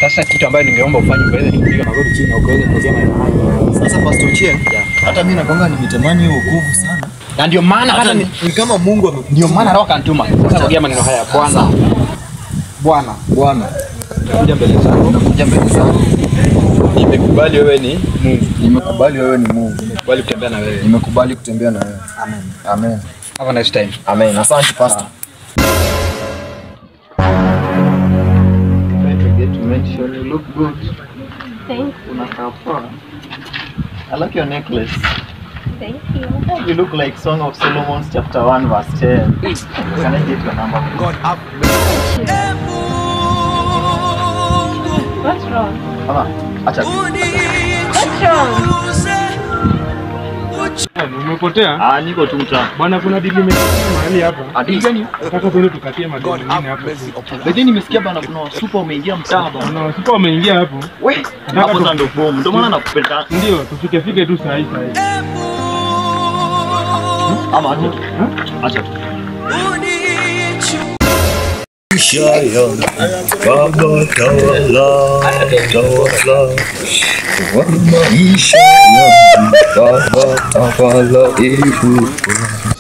Sasa kitu ambayo ningeomba ufanye uweze kupiga magoti chini na ukaweze kuongea maneno haya. Sasa Pastor Ochieng, hata mimi nakwanga nimetamani hiyo wokovu sana. Na ndio maana hata ni kama Mungu amekuja. Ndio maana Roho kanituma. Sasa ongea maneno haya. Bwana. Bwana, Bwana. Nakuja mbele zako. Nakuja mbele zako. Nimekubali wewe ni Mungu. Nimekubali wewe ni Mungu. Nimekubali kutembea na wewe. Nimekubali kutembea na wewe. Amen. Amen. Have a nice time. Amen. Asante Pastor. Try to get to make sure you look good. Thank you. Unakaa poa. I like your necklace. Thank you. You look like Song of Solomon chapter 1 verse 10. Can I get your number? God have mercy. What's wrong? Mama, acha. What's wrong? Umepotea? Ah, niko tu mtaa. Bwana, kuna dili mahali hapa. Adili gani? Nataka tuende tukatie madeni mengine hapo. Lakini nimesikia bana kuna super umeingia mtaa bana. Kuna super umeingia hapo. We, hapo sasa ndio boom. Ndio maana nakupenda. Ndio, tufike fike tu saa hii saa hii. Ama acha tu. Acha tu. Baba tawala, tawala wa maisha yangu, Baba tawala, ewe Bwana.